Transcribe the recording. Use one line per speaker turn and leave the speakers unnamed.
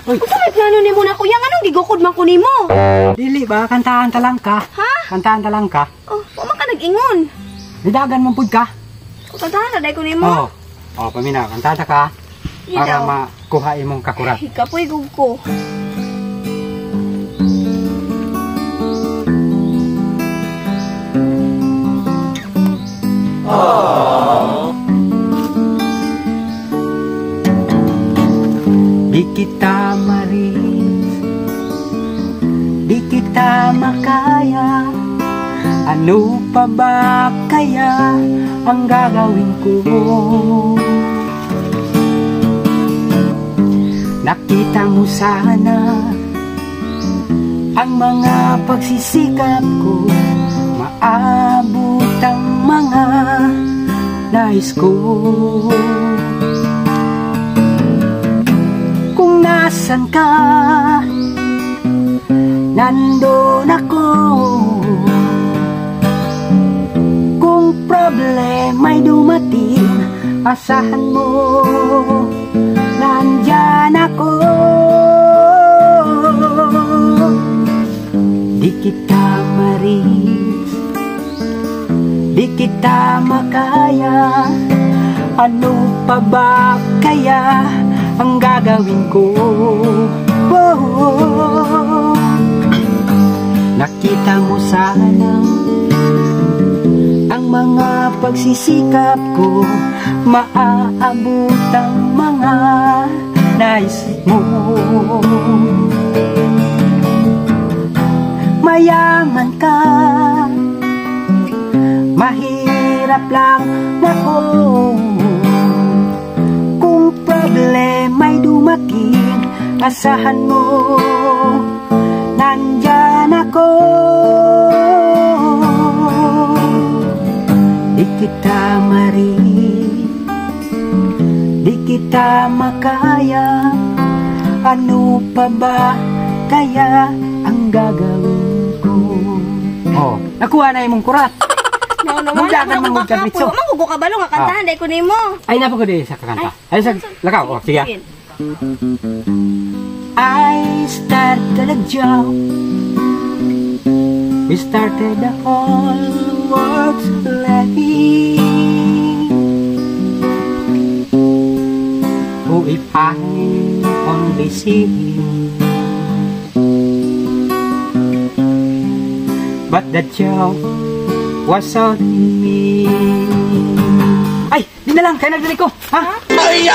Uy.
Unsa may plano nimo na, kuya? Nganong gigukod man ko nimo?
Dili ba kantahan ta lang ka?
Ha?
Kantahan ta lang ka.
Oh, wa man ka nag-ingon.
Nidagan man pud ka.
Kantahan na day ko nimo.
Oh. Oh, paminaw, kantahan ta ka
Sige
para
daw.
makuha imong kakurat.
Kapoy gug ko.
Di kita maris, di kita makaya. Ano pa ba kaya ang gagawin ko? Nakita mo sana ang mga pagsisikap ko, maabot ang mga nais ko. Kung nasan ka, nandun ako. Kung problema'y dumating, asahan mo, nandyan ako. Di kita maris, di kita makaya. Ano pa ba kaya ang gagawin ko? Oh, nakita mo sana ang mga pagsisikap ko, maaabot ang mga nais mo. Mayaman ka, mahirap lang ako. Kung problema'y dumating, asahan mo, nandyan ako. Di kita maris, di kita makaya. Ano pa ba kaya ang gagawin ko? Oh, nakuha na imong kurat.
No, no,
Muda ka man mong kabitso.
Mangugo ka ba nga kantahan day ko nimo?
Ay, napa ko di sa kakanta. Ay, sa lakaw. Oh, sige. I started a job. We started the whole world's laughing. Oh, if I only see him. But the joke was on me. Ay, di na lang, kaya nagdali ko. Ha?
Ay,